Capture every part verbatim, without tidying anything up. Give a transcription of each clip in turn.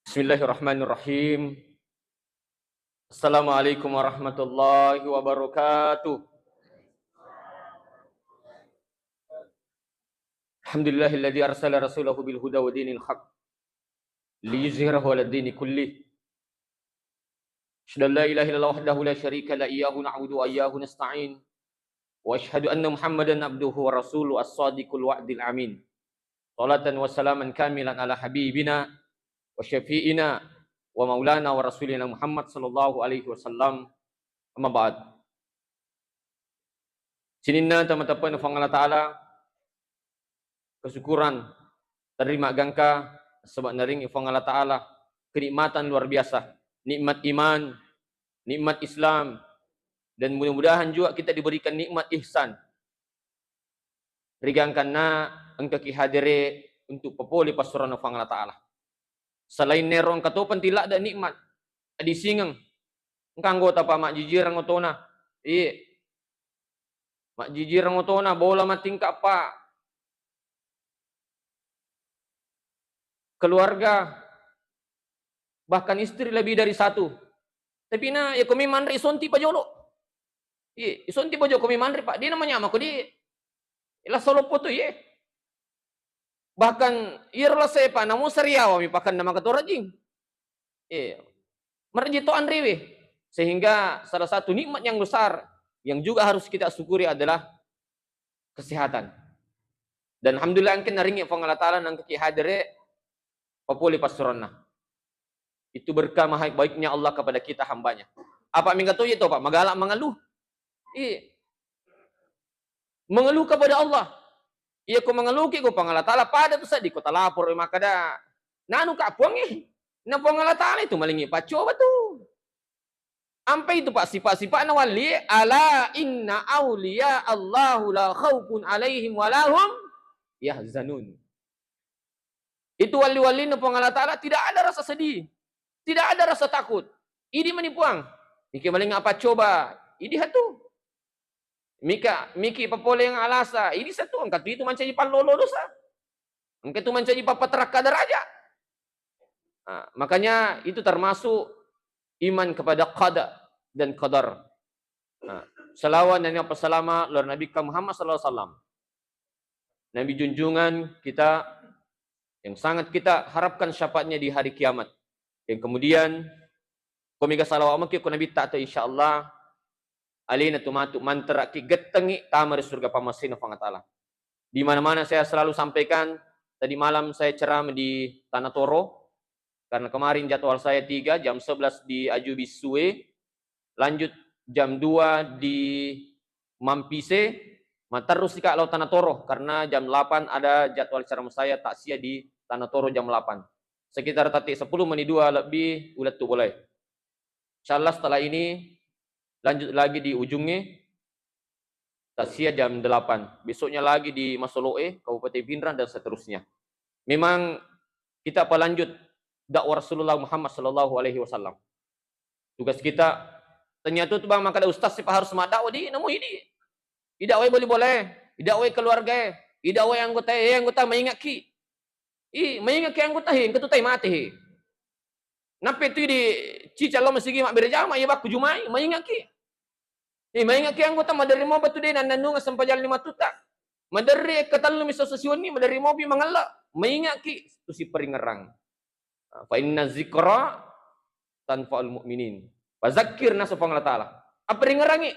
Bismillahirrahmanirrahim. Assalamualaikum warahmatullahi wabarakatuh. Alhamdulillahilladzi arsala rasulahu bil huda wa dinil haq liyuzhirahu ala dini kullih. Asyhadu an la ilaha illallah wahdahu la syarika la, iyyahu na'budu wa iyyahu nasta'in. Wa asyhadu anna Muhammadan abduhu wa rasuluh as-sadiqul wa'dil amin. Salatan wa salaman kamilan ala habibina wa syafi'ina wa maulana wa rasulina Muhammad sallallahu alaihi wasallam. Amma ba'd. Sininna tamateppa'na Puang Allah Ta'ala, kesyukuran, terima gangka, sebab naringi Puang Allah Ta'ala kenikmatan luar biasa, nikmat iman, nikmat Islam, dan mudah-mudahan juga kita diberikan nikmat ihsan. Rigangkanna engkaki hadere untuk papole passuranna Puang Allah Ta'ala. Selain nero engka to penting ladde nikmat adisingeng. Engka anggota pa majjijireng otona. Iye. Majjijireng otona, bola matingka pa. Keluarga, bahkan istri lebih dari satu. Tapi na, ya ko mi manre isonti pajolo. Iye, isonti pajolo ko mi manre, Pak. Dia namanya mako di. Ila solo foto ye. Bahkan iyaro lasa e, Pak, namu sariawa mi pakanna maka torajing. Iya. Marajing to anrewe. Sehingga salah satu nikmat yang besar yang juga harus kita syukuri adalah kesehatan. Dan alhamdulillah engka naringi Puang Allah Ta'ala nangkaki hadere papole passuranna. Itu berkah maha baiknya Allah kepada kita hambanya. Apa mingga to iya to, Pak, magala mangalu. Iya. Mengeluh kepada Allah. Iya ko mangaluki ko Puang Allah Ta'ala pada tu seddi ko talapor makkada, nanu ka Puang e. Na Puang Allah Ta'ala itu malingi paccoba tu. Ampe itu, Pak, sifat-sifatna wali, ala inna awliya Allahu la khaufun alaihim walahum yahzanun. Itu wali-walina Puang Allah Ta'ala tidak ada rasa sedih, tidak ada rasa takut. Idi mani Puang. Miki malinga paccoba, idi hatu. Mika, miki papoleng alasa, idi satu, engka tu itu mancaji pallolo dosa. Engka tu mancaji papatarakka daraja. Nah, makanya itu termasuk iman kepada qada dan qadar. Nah, salawat dan pasalama luar Nabi Muhammad sallallahu alaihi wasallam. Nabi junjungan kita yang sangat kita harapkan syafaatnya di hari kiamat. Yang kemudian, ko mega salawat maki ko Nabi ta to, insyaallah, alena tu matu mantaraki gettengi tama ri surga pammasena Puang Ta'ala. Di mana-mana saya selalu sampaikan, tadi malam saya ceramah di Tanah Toro, karena kemarin jadwal saya tiga, jam sebelas di Aju Bissue, lanjut jam dua di Mampise, matterrusi ka lao Tanah Toro, karena jam delapan ada jadwal ceramah saya takziah di Tanah Toro jam delapan. Sekitar tatti sepuluh menit dua lebih ulettu bolae. Insyaallah setelah ini lanjut lagi di Ujungnge, takziah jam delapan. Besoknya lagi di Masoloe, Kabupaten Pinrang, dan seterusnya. Memang kita apa lanjut dakwah Rasulullah Muhammad sallallahu alaihi wasallam. Tugas kita, ternyata tu bang makkada ustaz sipa harus maddakwah di, namu idi. Idakwai boli bolae, idakwai keluargae, idakwai anggota, eh anggota, maingakki. I, maingakki anggota he, engka tu tai mate he. Nappe tu di cica lo masigi mabbere jama, iya bakku jumai, maingakki. Eh, maingakki anggota, maderri mo batu de nannannunga sempajang lima tuta. Maderri ekka tellu mi sessa siwenni, maderri mopi mangella. Maingakki tu siparingerang. Fa inna zikra tanfa'ul mu'minin. Fazakir, nasa Puang Allah Ta'ala. Apparingerangi.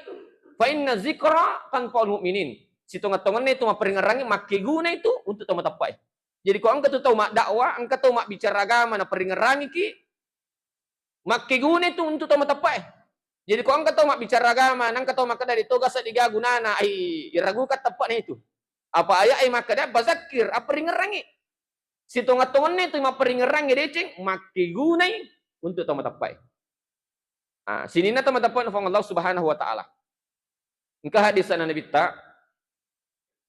Fa inna zikra tanfa'ul mu'minin. Sitonga-tonganna itu mapparingerangi, makkeguna itu untuk tau mateppae. Jadi ko engka tu tau maddakwah, engka tau mabbicara agama naparingerangiki, makkeguna itu untuk tau mateppae. Jadi ko engka tau mabbicara agama, nengka tau makkeda de toga seddi ga gunana, ai, iragukan teppana itu. Apa ayat e makkeda, fazakir, apparingerangi. Sitonga-tonganna itu mapparingerangi deceng, makkegunai untuk tau mateppae. Ah, sininna tau mateppae Puang Allah Subhanahu wa Ta'ala. Engka hadis Nabitta,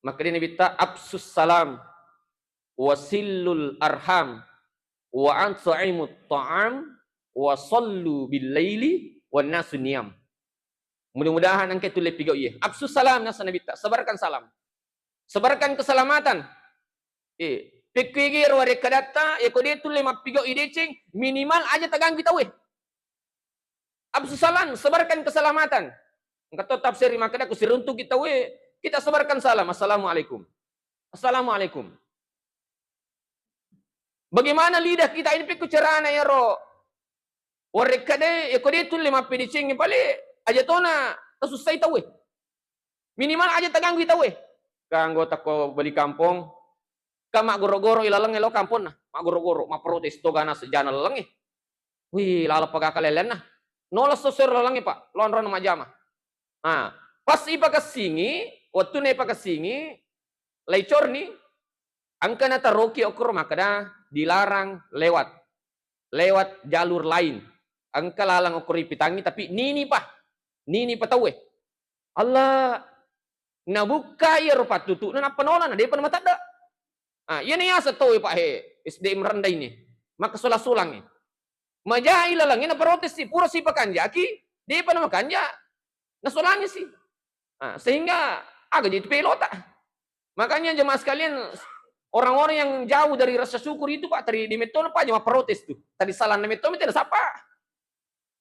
makkeda Nabitta, "Afsus salam, wa sillul arham, wa at'imut ta'am, wa sallu bil laili, wan nasu niyam." Mudah-mudahan engka tulle pigau iye. Afsus salam, nasa Nabitta, sebarkan salam. Sebarkan keselamatan. Eh, Pekkuigi ro warekkadatta, yako de tulle mappigau i deceng, minimal aja taganggui tauwe. Afsus salam, sebarkan keselamatan. Engka to tafsir makkeda, ku siruntuki tauwe, kita sebarkan salam. Assalamualaikum. Assalamualaikum. Bagaimana lidah kita ini, pekko carana ero warekkade, yako de tulle mappedecengi pale, aja tona tasussai tauwe. Minimal aja taganggui tauwe. Ka anggota ko beli kampong, ka maggoro-goro ilalengnge lo kamponna, maggoro-goro, mapprotes to gana sejana lalengnge. Wih, lalo pagaka lellenna. Nola sosoro lalengnge, Pak, lonrona majama. Ah, pas ipakessingi, wettunna ipakessingi, laicorni, engka nataroki okkoro makkeda dilarang lewat, lewat jalur lain. Engka laleng okkoro ipitangi, tapi nini pa, nini pa tauwe. Allah, nabukka iyaro pattutu'na, nappa nola, na depa namatedde. Ah, iyana yaseng tauwe, Pak, he, S D M rendah ini. Maka solang-solangngi. Majai lalengnge naparotessi, pura sipakanjaki, depa namakanja, nasolangisi. Ah, sehingga aga jadi pelota. Makanya jemaah sekalian, orang-orang yang jauh dari rasa syukur itu, Pak, tadi di metto pa aja maprotes tuh. Tadi salah na metto, tena sapa.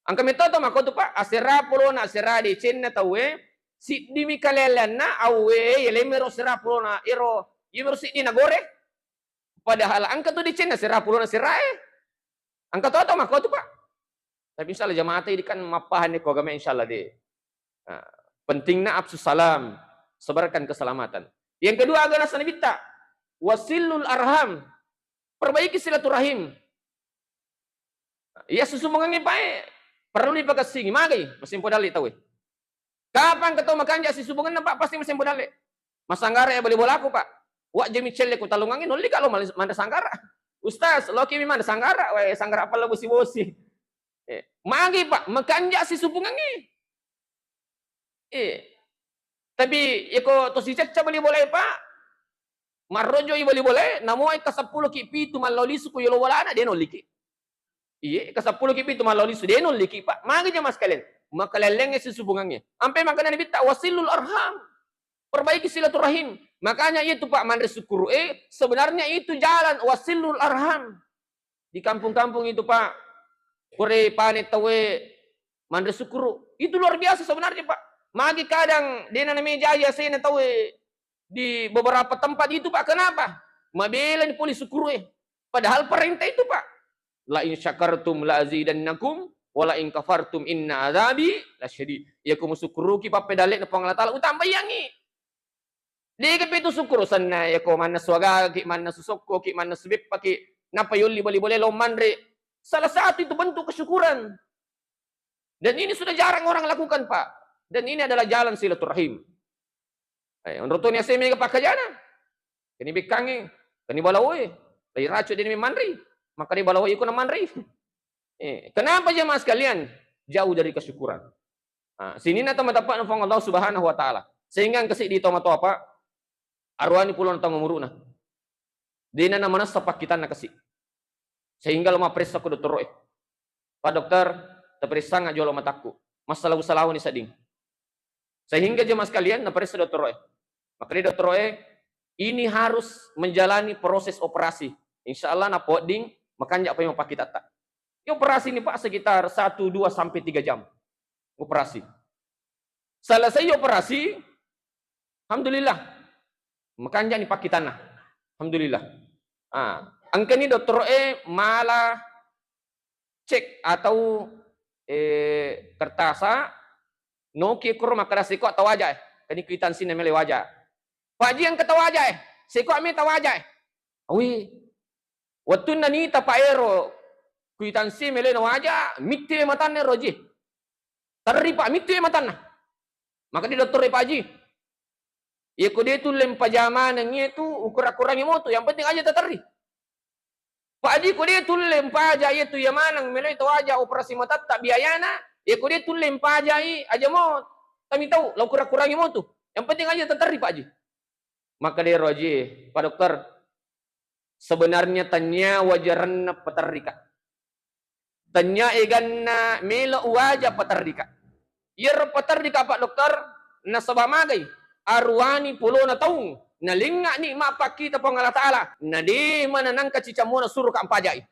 Engka metto to makko tu, Pak, asera pulona, asera decenna tauwe, siddimi kalelenna auwe, ye lemero asera pulona, ero, yemero siddi nagore. Padahal engka tu decenna asera pulona aserae. Engka to to makko tu, Pak. Tapi insyaallah jamaah tadi kan mappahang ko agama, insyaallah de. Nah, pentingna afsus salam, sebarkan keselamatan. Yang kedua, aga naseng Nabitta, wasilul arham, perbaiki silaturahim. Iya sisusungengnge pae perlu dipakessingi, magai masempo dalle tauwe. Kapang engka tau makanja sisusungenna, Pak, pasti masempo dalle. Massanggara ya bali bolaku, Pak. Wajjemi celle ku talungangnge, nolli ka lo mal-, manre sanggara. Ustaz, loki mi manre sanggara, wae sanggara apa lo bosi-bosi. Eh, magi, Pak, makanja sisusungengnge. Eh. Tapi yako to sicacca bali bolae, Pak, marrojo i bali bolae, namoai kaseppulo ki pitu mallau lisu ku yolo bolana, de nolliki. Iye, kaseppulo ki pitu mallau lisu, de nolliki, Pak. Magi jamaah sekalian, makalellengnge sisusungengnge. Ampe makana Nabitta, wasilul arham. Perbaiki silaturahim. Makanya itu, Pak, manre sukkuru, eh, sebenarnya itu jalan wasilul arham. Di kampung-kampung itu, Pak, pura panen tauwe manre sukkuru. Itu luar biasa sebenarnya, Pak. Magi kadang dena namejai asena tauwe di beberapa tempat itu, Pak. Kenapa? Mabelani pole sukkuru, eh. Padahal perintah itu, Pak. La in syakartum la azidannakum wa la in kafartum inna adzabi lasyadid. Yako musukkuruki pappedalle'na Puang Allah Taala, utambaiyangngi. Degapi tu sukkuru senna, yako mannasu agagaki, mannasu sokkoki, mannasu beppaki, nappa yolli bali bolae lo manre. Salah satu itu bentuk kesyukuran. Dan ini sudah jarang orang lakukan, Pak. Dan ini adalah jalan silaturahim. Eh, onrong toni aseng mega pakkajana. Keni bekkangngi, keni balawoe. Lai racu deni manrei. Maka de balawoe iko namanrei. Eh, kenapa jemaah sekalian? Jauh dari kesyukuran. Ah, sininna tau mateppa'na Puang Allah Subhanahu wa Ta'ala. Sehingga engka seddi tomatoa, Pak, aruani pulona taung umuru'na. Dena namanessa pakkitanna kasi. Sehingga lo mapparessa ko dottoro'e. Pak Dokter, taparessanga jolo matakku. Massalau-salawani sedding. Sehingga jemaah sekalian, naparessa dottoro'e. Makkedai dottoro'e, ini harus menjalani proses operasi. Insya Allah napodding, makanja' pa mapakkitatta. Iya operasi ini, Pak, sekitar satu, dua, sampai tiga jam. Operasi. Selesai operasi, alhamdulillah. Makanja'ni pakkitanna. Alhamdulillah. Ah, engkani dottoro'e mala cek atau, eh, kertasa, noki kuro makkeda siko tawaja, eh. Kani kuitansi na mele waja. Pak Ji, engka tawaja, eh. Siko mi tawaja, eh. Awi. Wettunna nita Pak ero kuitansi mele na waja, mitti matanna ero Ji. Terri, Pak, mitti matanna. Maka di dottoro'e, Pak Ji, iya ko de tulle mpaja maneng iya tu, ukura-kurangi motu, yang penting aja taterri. Pak Ji, ko de tulle mpaja iya tu iya maneng, meloi tawaja operasi matatta biayana, iya ko de tulle mpajai aja mo, tamitau, la ukura-kurangi motu. Yang penting aja taterri, Pak Ji. Maka de ero Ji, Pak Dokter, sebenarnya tania wajaranna paterrika. Tania eganna melo uwaja paterrika. Iyaro paterrika, Pak Dokter, nasaba magai, aruani pulona taung nalengnga nikmat pakkita Puang Allah Ta'ala, na de mananangka cicammona suruka mpajai.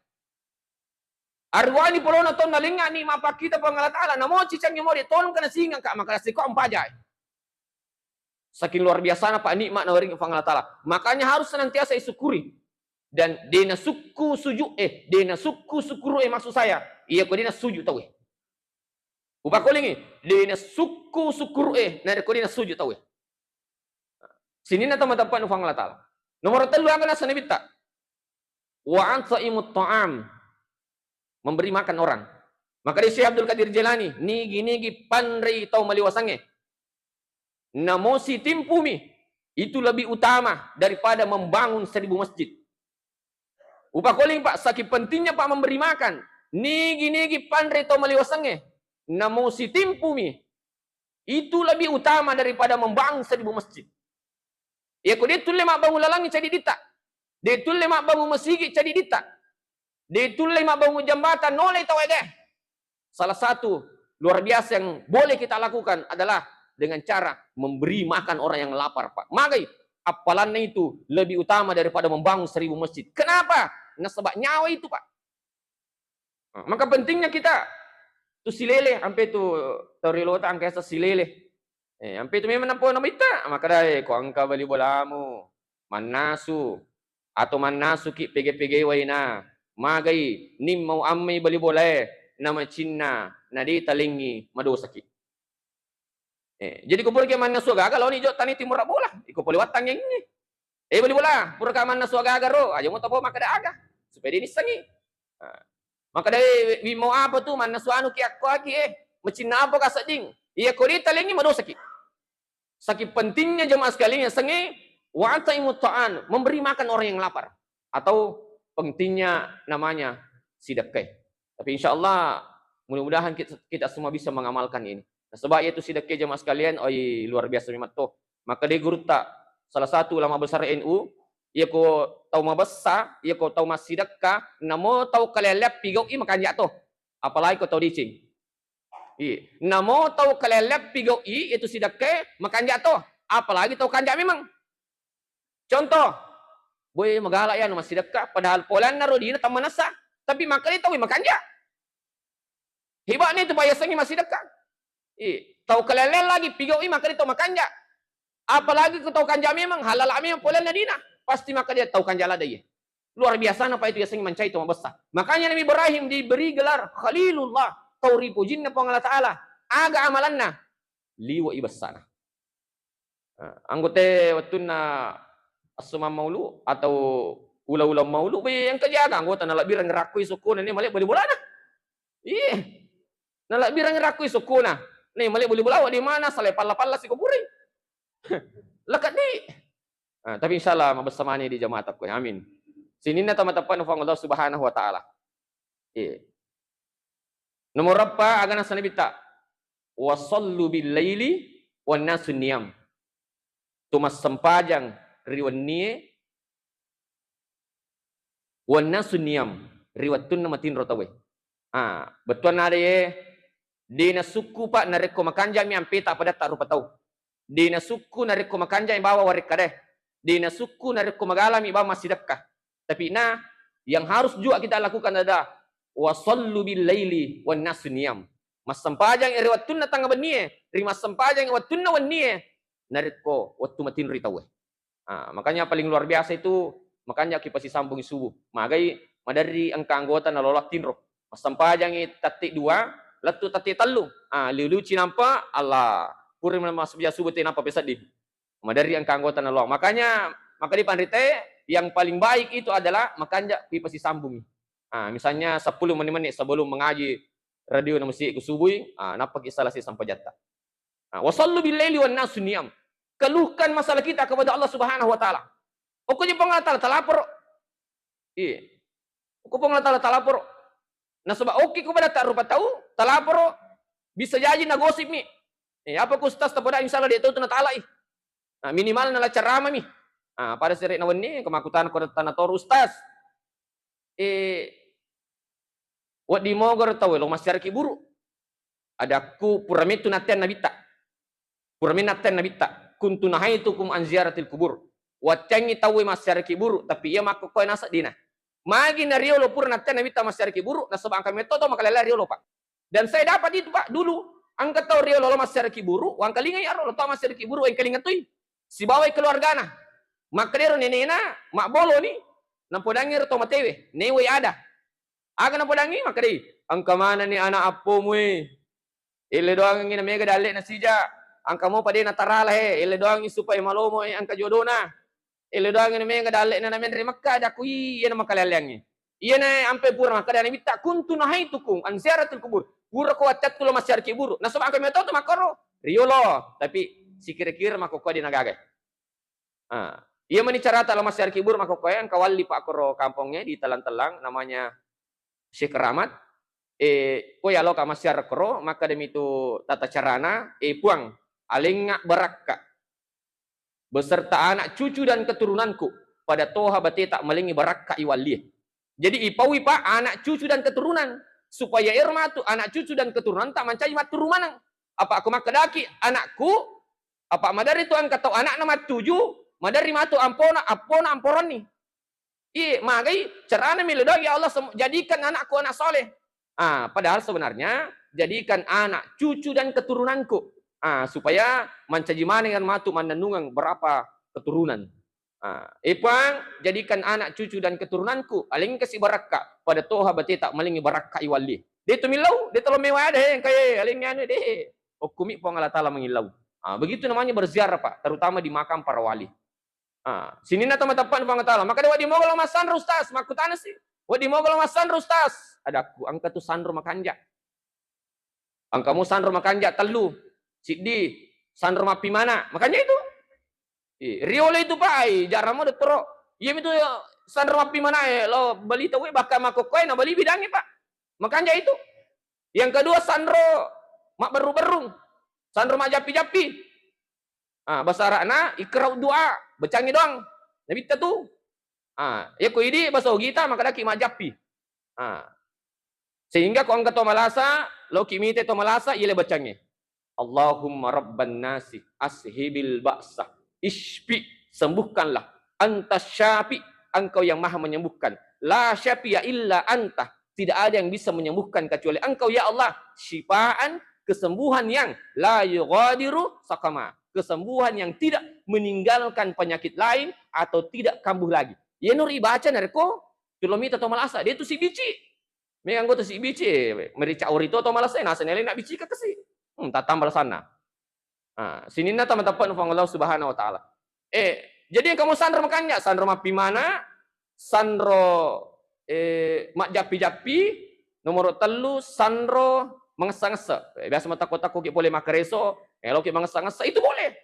Aruwani polona to nalengnga nikmat pakkita Puang Allah Ta'ala, namo cicangngemo de tongka nasingangka, maka siko mpajai. Saking luar biasana, Pak, nikmat nawerengngi Puang Allah Ta'ala. Makanya harus senantiasa isyukuri. Dan de nasukku sujud, eh, de nasukku syukur, eh, maksud saya, iya ko de nasujud tau, eh. Upakolingi, de nasukku syukur, eh, narekko de nasujud tau, eh. Sininna tama-, tempat Puang Allah Ta'ala. Nomor tellu, aga naseng Nabitta? Wa at'imut ta'am. Memberi makan orang. Maka dari Syekh Abdul Qadir Jailani, nigi-nigi panrei tau maliwasangnge, namo sitimpumi, itu lebih utama daripada membangun seribu masjid. Upakoling, Pak, saking pentingnya, Pak, memberi makan. Nigi-nigi panrei tau maliwasangnge, namo sitimpumi, itu lebih utama daripada membangun seribu masjid. Iya ko de tulle mabbangung lalangngi cadi ditta. De tulle mabbangung masigi cadi ditta. De tulle mabbangung jambatan nolai tau ega. Salah satu luar biasa yang boleh kita lakukan adalah dengan cara memberi makan orang yang lapar, Pak. Magai, appalanna itu lebih utama daripada membangun seribu masjid. Kenapa? Nasaba nyawa itu, Pak. Maka pentingnya kita tu silele, ampe tu tau riolota engka yaseng silele. Eh, ampe tu memang nampo namitta, makkedai, "Ko engka bali bolamu, mannasu, atau mannasuki pege-pege waina, magai nimmau ammai bali bolae, namacinna, na de talengngi, madosaki." Eh, jadi ko puraki mannasu agaga, laoni jo tani timura bola, iko pole wattangengngi. Eh, bali bola, puraka mannasu agaga ro, aja mo tapo makkeda aga, supaya de nissengngi. Ah. Makkeda, "Eh, wi-, wi mau apa tu mannasu anu ki akko aki, eh, macinna apa ka sedding?" Iya ko de talengngi madosaki. Saking pentingnya jemaah sekalian yang sengi, wa at'imut ta'am, memberi makan orang yang lapar. Atau pentingnya namanya sidekkai. Tapi insya Allah, mudah-mudahan kita, kita semua bisa mengamalkan ini. Nasaba iyatu sidekkai jemaah sekalian, oi, luar biasa memang to. Maka de gurutta, salah satu ulama besar N U, iya ko tau mabessa, iya ko tau massidekka, namo tau kalelleang pigau'i makanja to. Apalagi ko tau deceng. Iya. Namo tau kalelleang pigau'i, itu sidekkai makanja to. Apalagi tau kanja memang. Contoh, boe magala ya anu massidekka, padahal polanna ro dina tammanessa, tapi makkeda tau makanja. Heba'na itu, Pak, yasengnge massidekka. Iya. Tau kalelleang lagi pigau'i makkeda tau makanja. Apalagi ko tau kanja memang, halala memang polanna dina, pasti makkeda tau kanja ladde iye. Luar biasana, Pak, itu yasengnge mancai tau mabessa. Makanya Nabi Ibrahim diberi gelar Khalilullah, tau ripojinna Puang Allah Ta'ala. Aga amalanna? Liwe'i bessana. Nah, anggota wettunna assomang maulu atau ula-ula maulu, be, engka jaga anggota nalabbireng rakkoi sokkona, ne male bali bolana. Iye. Nalabbireng rakkoi sokkona, ne male bali bola, di mana salai palla-palla siko puri. Lekat di. Ah, tapi insyaallah mabessa mani di jamaah takko. Amin. Sininna tama-, tappa Puang Allah Subhanahu wa Ta'ala. Iya. Nomor eppa, aga naseng Nabitta? "Wa sallu bil laili wan nasu niyam." Tu massempajang ri wennie, wan nasu niyam, ri wettunna matinro tauwe. Ah, bettuanna ada ye, de nasukku, Pak, narekko makanjami ampeta padatta rupa tau. De nasukku narekko makanjami bawa warekkadae. De nasukku narekko magalami bawa massidekka. Tapi na, yang harus juga kita lakukan adalah, "Wa sallu bil laili wan nasu niyam." Massempajang ri wettunna tengnga bennie, ri massempajang wettunna wennie, narekko wettu matinroi tauwe. Ah, makanya paling luar biasa itu, makanya ki pasisambungi subuh. Magai maderri engka anggota nalolo tinro. Massempajangi tette dua, lettu tette tellu. Ah, liu-liu cinampa, Allah. Pura massempajang subuh te nampa peseddi. Maderri engka anggota nalolo. Makanya, maka di panrite, yang paling baik itu adalah makanja pi pasisambungi. Ah, misalnya sepuluh menit-menit sebelum mengaji radio na masigi ku subui, ah, nappaki selesai sempajatta. Ah, "Wa sallu bil laili wan nasu niyam." Keluhkan masalah kita kepada Allah Subhanahu wa Ta'ala. Okko je Puang Allah Ta'ala talaporo. Iya. Okko Puang Allah Ta'ala talaporo. Nasaba okki ko pada tarupa tau, talaporo, bisa jaji nagosip mi. Eh, apa ku ustaz tapoda, insyaallah de tau tu natalai. Nah, minimal nala ceramah mi. Ah, pada sere na wenni, ko makkutana ko tana toru ustaz. Eh, wedding mogoro tauwe lo massiaraki buru. Adakku pura mettu natteang nabitta. Pura mettu natteang nabitta. "Kuntu nahaitukum an ziyaratil kubur." Watteangngi tauwe massiaraki buru, tapi iya makkokkoe naseng dina. Magi na riolo pura natteang Nabitta massiaraki buru, nasaba engka metto tau makalellang riolo, Pak. Dan saya dapat itu, Pak, dulu. Engka tau riolo lo massiaraki buru, wangkalingai aro lo tau massiaraki buru, wangkalinga toi. Sibawai keluargana. Makkedaro nenena, mabboloni, napodangngi ro tau matewe, newai ada. Aga napodangngi? Makkedai, engka manenni ana appomu e. Ele doangengngi na mega dalle'na sija. Engka mopa de natarala he. Ele doangngi supaya malomo e engka jodona. Ele doangngi na mega dalle'na na menre Mekka, ajakku iyana makalealleangnge. Iyana ampe pura makkeda Nabitta, kuntu nahaitukum an ziyaratil kubur. Pura ko wattettu lo massiaraki buru. Nasaba engka meto tu makkoro. Riolo, tapi sikira-kira makkokkoe de nagaga. Ah, iya mani carata lo massiaraki buru makkokkoe, engka walli Pak koro kampongnge di Tellang-Tellang, namanya Syekh Keramat. Eh, ko yaloka massiara koro, makkadami tu tata carana, eh, Puang, alengnga barakka beserta anak cucu dan keturunanku pada toha bateta malengngi barakka iwallie. Jadi ipaui, Pak, anak cucu dan keturunan, supaya ero matu anak cucu dan keturunanta mancaji matturu maneng. Apa aku makkedaki anakku, apa maderri tu engka tau anakna mattuju, maderri matu ampona, appona amporonni. Iye, magai carana melo doang, ya Allah, sem-, jadikan anakku anak soleh. Ah, padahal sebenarnya jadikan anak cucu dan keturunanku. Ah, supaya mancaji maneng matu mannennungeng berapa keturunan. Ah, eh, Puang, jadikan anak cucu dan keturunanku aleng kasi barakka pada toha bateta malengngi barakka iwalli. De tu millau, de tolo mewa ada he, engka ye, aleng anu de. Okkumi Puang Allah Taala mangillau. Ah, begitu namanya berziarah, Pak, terutama di makam para wali. Ah, sininna tau mateppe'na Puang Taala. Maka de wedding moga lo massanro, Ustaz, makkutana si. Wedding moga lo massanro, Ustaz. Adakku, engka tu sanro makanja. Engka mo sanro makanja tellu, siddi sanro mappimana, makanja itu. Eh, riolo itu, Pak, ai, jarang mo dottoro. Iya mitu sanro mappimana, eh, lo bali tau, eh, bahkan makkokkoe na bali bidangnge, Pak. Makanja itu. Yang kedua, sanro mabberru-berrung, sanro majappi-jappi. Ah, bahasa Arabna iqra'u du'a, bacangi doang. Nabitta tu. Ah, ya ko idi bahasa Ogita makkedaki majappi. Ah. Sehingga ko engka to malasa, loki mite to malasa, iya le bacangi. Allahumma rabban nasi, ashibil ba'sa, isfi, sembuhkanlah. Anta syafi, engkau yang maha menyembuhkan. La syafi'a illa anta, tidak ada yang bisa menyembuhkan kecuali engkau, ya Allah. Syifaan, kesembuhan yang la yughadiru saqama, kesembuhan yang tidak meninggalkan penyakit lain atau tidak kambuh lagi. Yenuri baca narekko tulo mita to malasa, de tu sibici. Mega anggota sibici, eh, merica ori to, to malasa, nasa nele na bici ka kasi. Hmm, tatambal sana. Ah, sininna tau mateppe'na Puang Allah Subhanahu wa Ta'ala. Eh, jadi engka mo sanro makanja, sanro mappimana, sanro, eh, majjappi-jappi, nomoro tellu, sanro mangessa-ngessa. Eh, biasa matakko-takko ki pole makkareso, eh, loki mangessa-ngessa, itu boleh.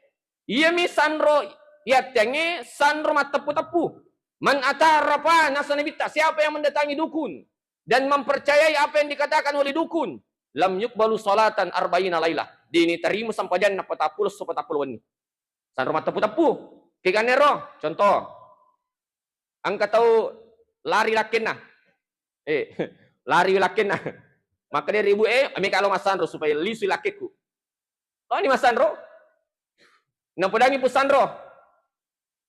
Iyami sanro yatteangnge sanro matteppu-teppu. Man ata arrafan, nasa Nabitta, siapa yang mendatangi dukun dan mempercayai apa yang dikatakan oleh dukun, lam yuqbalu salatan arba'ina lailah. Dini tarima sempajanna patappulo esso patappulo wenni. Sanro matteppu-teppu. Keganero, contoh. Engka tau lari lakkenna. Eh, lari lakkenna. Maka dia ribu, eh, meka lo massanro supaya lisu lakkekku. Loni massanro. Napodangi Pusanro.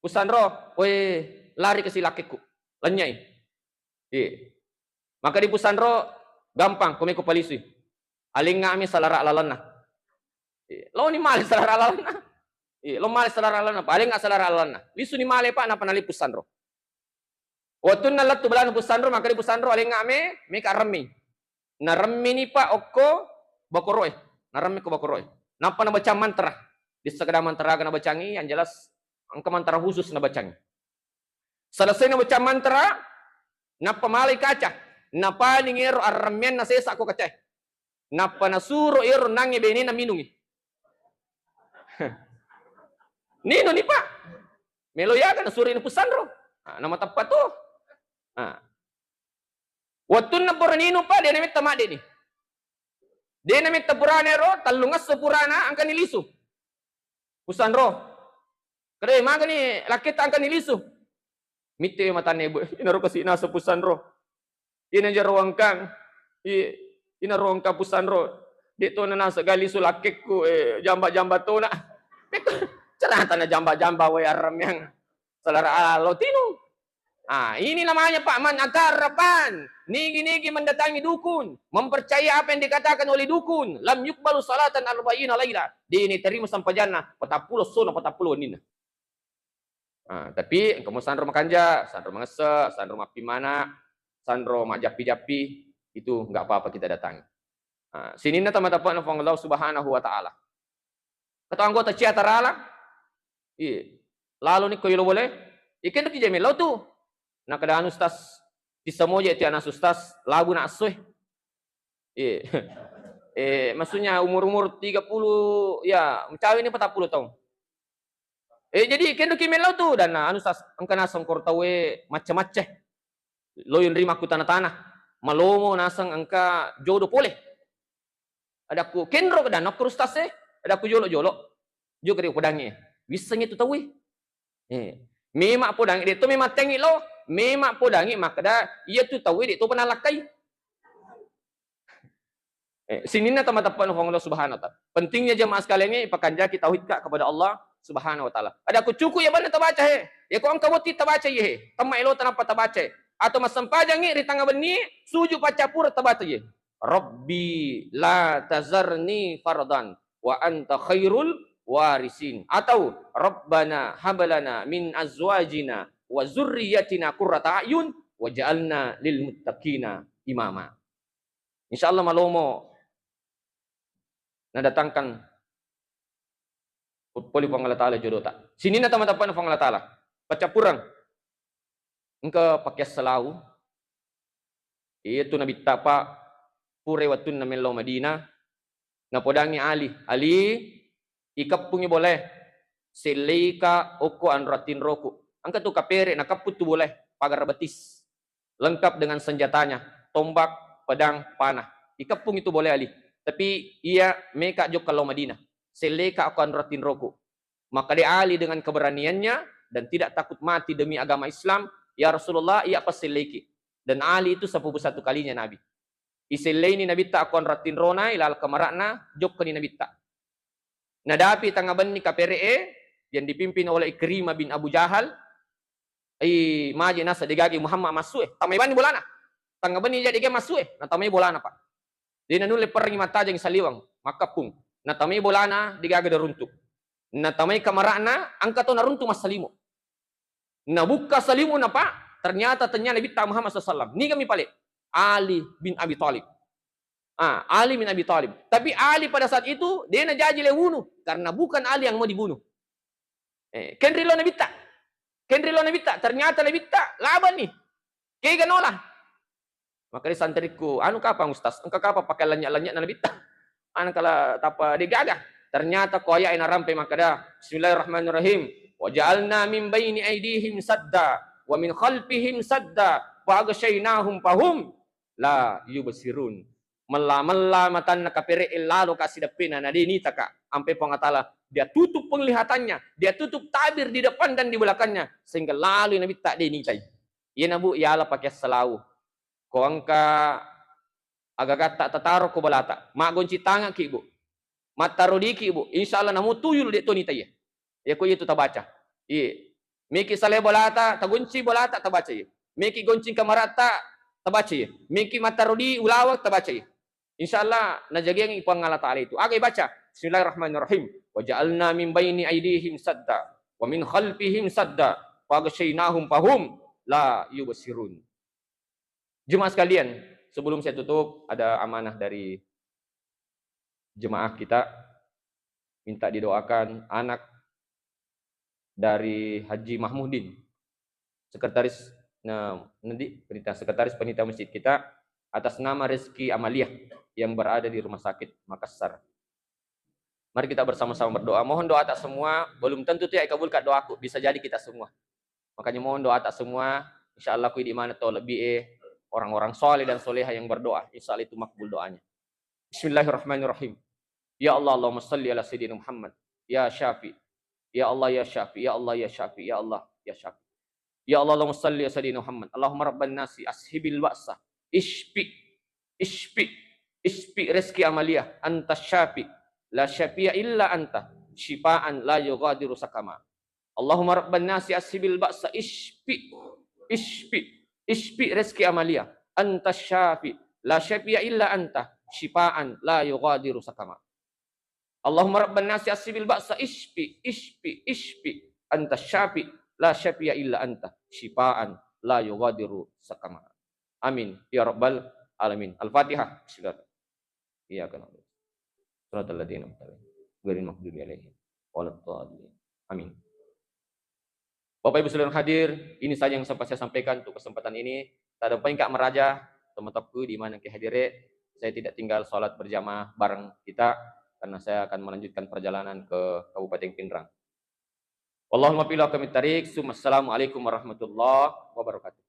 Pusanro, we, lari kasi lakkekku. Lanyai. Iya. Maka di Pusanro, gampang, komeko palisui. Alengngami salara lalanna. Iya. Loni male salara lalanna. Iya, lo male salara lalanna. Paling nggak salara lalanna. Lisuni male, Pak, napa nali Pusanro. Wettunna lettu balana Pusanro, maka di Pusanro, alengngame, meka remmi. Naremmini, Pak, okko bakoroe. Naremmi ko bakoroe. Nappa nabaca mantra. Di sekeda mantra aga nabacangi, yang jelas engka mantra khusus nabacangi. Selesai nabaca mantra, nappa malai kaca. Napaling ero arremmianna sesa ko kacae. Nappa nasuro ero nangnge benena minungi. Ninuni, Pak. Melo yaga nasuro ni Pusanro. Ah, nama teppa tu. Ah. Wettunna pura ninung, Pak, de nametta maddeni. De nametta purana ero, tellungesso purana, angkani lisu. Pusanro. Kede, magani lakketta angkani lisu. Mitte matanna ibu, inaro kasi nasa Pusanro. Ina jaro wangkang. I, inaro wangkang Pusanro. De tona nasa gali su lakkekku, eh, jamba-jamba tona. Pekko, cerita na jamba-jamba wae arremmeang. Saudara, ah, lo tinu. Ah, ini namanya, Pak, man atarrafan. Nigi-nigi mendatangi dukun, mempercayai apa yang dikatakan oleh dukun, lam yukbalu salatan arba'ina laila. Dini terima sampajanna patappulo sono, patappulo wenninna. Ah, tapi engka mo sanro makanja, sanro mangesse, sanro mappimmana, sanro majjappi-jappi, itu nggak apa-apa kita datangi. Ah, sininna tama-tama Puang Allah Subhanahu wa Ta'ala. Atau anggota C A Tarala, iya, lalo ni ko yolo boleh, ikan tu kijai melo tu. Nah, keadaan Ustaz, bisa moja itu anak Ustaz, lagu nak aswe. Iya. Eh, maksudnya umur-umur tiga puluh, ya, mencawe ni empat puluh tahun. Eh, jadi kenroki mellau tu, dan, nah, anu, sas-, engka naseng koro tauwe macce-macce. Loyong ri makkutana-tana. Malomo naseng engka jodo pole. Adakku, "Kenro," dan okko ustaz e. Adakku, "Jolo-jolo. Jokka ri podangi." Wissengi tu tauwe. Eh. Mema podangi, de to mema tengi lo, mema podangi makkeda, iya tu tauwe de to pernah lakkai. Eh, sininna tama-tama Puang Allah Subhanahu wa Ta'ala. Pentingnya jemaah sekalian ini, pakanjaki tauhid ka kepada Allah Subhanahu wa Ta'ala. Ada ku cukup ya bana tabaca he. Ya ko engka boti tabaca ye he. Temma elo tanpa tabaca. Atau massempajangi ri tengah benni, sujud pacappura tabaca ye. Rabbi la tazarni fardan wa anta khairul warisin. Atau Rabbana hablana min azwajina wa zurriyatina qurrata a'yun waj'alna lil muttaqina imama. Insya Allah malomo nadatangkan poli Puang Allah Ta'ala jodota. Sininna tama-tama Puang Allah Ta'ala. Paccappureng. Engka pakeassalau. Iya tu Nabitta, Pak, pura wettunna mellau Madinah. Napodangi Ali. Ali, ikeppungi bolae. Selleika okko anrottinroku. Engka tu kapere, nakeppung tu bolae. Pagar betis. Lengkap dengan senjatanya, tombak, pedang, panah. Ikeppungi tu bolae Ali. Tapi iya meka jokka lao Madinah. Selleika okko anrottinroku. Maka dia Ali dengan keberaniannya dan tidak takut mati demi agama Islam, "Ya Rasulullah, iya passelleiki." Dan Ali itu sepupu satu kalinya Nabi. Iselleini Nabitta okko anrottinrona, ilala kamara'na, jokkani Nabitta. Nadapi tengah benni kapere'e yang dipimpin oleh Ikrimah bin Abu Jahal, i maje nasa degage Muhammad massu'e, tamai bani bolana. Tengah benni jadi ge massu'e, natamai bolana, Pak. Dia nanulle perang mattajeng saliwang, makkappung. Natamai bolana degaga daruntu. Natamai kamara'na, engka to naruntu massalimo. Nabukka salimu na, Pak, ternyata tanya Nabitta Muhammad sallallahu alaihi wasallam. Niga mi pale? Ali bin Abi Thalib. Ah, Ali bin Abi Thalib. Tapi Ali pada saat itu, dia najaji le wunu. Karena bukan Ali yang mau dibunuh. Eh, kenri lo Nabitta. Kenri lo Nabitta. Ternyata Nabitta, laban nih. Kega nola. Makkedai santrikku, "Anu kapang Ustaz? Engka kapang pakai lanynya-lanynya na Nabitta?" Anu kala tapa degaga. Ternyata ko ayat narampe makkeda, "Bismillahirrahmanirrahim. Wa ja'alna min baini aidihim sadda, wa min khalfihim sadda, fa aghshaynahum fahum la yubsirun." Mella-mella matanna kapere lalo ka sideppena, na de nitaka. Ampe Puang Allah Ta'ala, dia tutup penglihatannya, dia tutup tabir di depan dan di belakangnya, sehingga lalu Nabitta de nitai. Iyana, Bu, yala pakeassalau. Ko engka agagatta tataro ko bolata, maggonci tangekki, Bu. Mattaro diki, Bu. Insya Allah namo tuyul de to nitaiye. Iya ko iya tu tabaca. Iya. Meki salai bolata, tagonci bolata, tabaca iya. Meki goncing kamaratta, tabaca iya. Meki mattaro di ulaweng, tabaca iya. Insya Allah najagiangi Puang Allah Ta'ala itu. Aga ibaca? Bismillahirrahmanirrahim. Wa ja'alna min baini aidihim sadda, wa min khalfihim sadda, fa aghshaynahum fahum la yubsirun. Jemaah sekalian, sebelum saya tutup, ada amanah dari jemaah kita, minta didoakan anak dari Haji Mahmudin, sekretaris, nah, nanti panitia, sekretaris panitia masjid kita, atas nama Rizky Amalia yang berada di Rumah Sakit Makassar. Mari kita bersama-sama berdoa. Mohon doa tak semua, belum tentu tidak kabulkan doaku. Bisa jadi kita semua. Makanya mohon doa tak semua. Insya Allah ku di mana to lebih eh orang-orang soleh dan soleha yang berdoa. Insya Allah itu makbul doanya. Bismillahirrahmanirrahim. Ya Allah, Allahumma salli ala Sayyidina Muhammad. Ya Syafi. Ya Allah, ya Syafi. Ya Allah, ya Syafi. Ya Allah, ya Syafi. Ya Allah, Allahumma salli ala Sayyidina Muhammad. Allahumma rabban nasi ashibil ba'sa. Isfi. Isfi. Isfi Rizky Amalia. Anta syafi. La syafi'a illa anta. Syifaan la yughadiru sakama. Allahumma rabban nasi ashibil ba'sa isfi, isfi, isfi Reski Amalia. Anta syafi, la syafiya illa anta, syifaan la yughadiru sakama. Allahumma rabban nasi ashibil ba'sa isfi, isfi, isfi. Anta syafi, la syafiya illa anta, syifaan la yughadiru sakama. Amin ya rabbal alamin. Al-Fatihah. Bismillah. Iyyaka na'budu. Shiratal ladzina an'amta 'alaihim, ghairil maghdubi 'alaihim waladdallin. Amin. Bapak Ibu saudara hadir, ini saja yang sempat saya sampaikan untuk kesempatan ini. Tadampengka maraja, teman-temanku di mana ke hadire. Saya tidak tinggal salat berjamaah bareng kita karena saya akan melanjutkan perjalanan ke Kabupaten Pinrang. Wallahul muwaffiq ila aqwamit thariq. Summa assalamualaikum warahmatullahi wabarakatuh.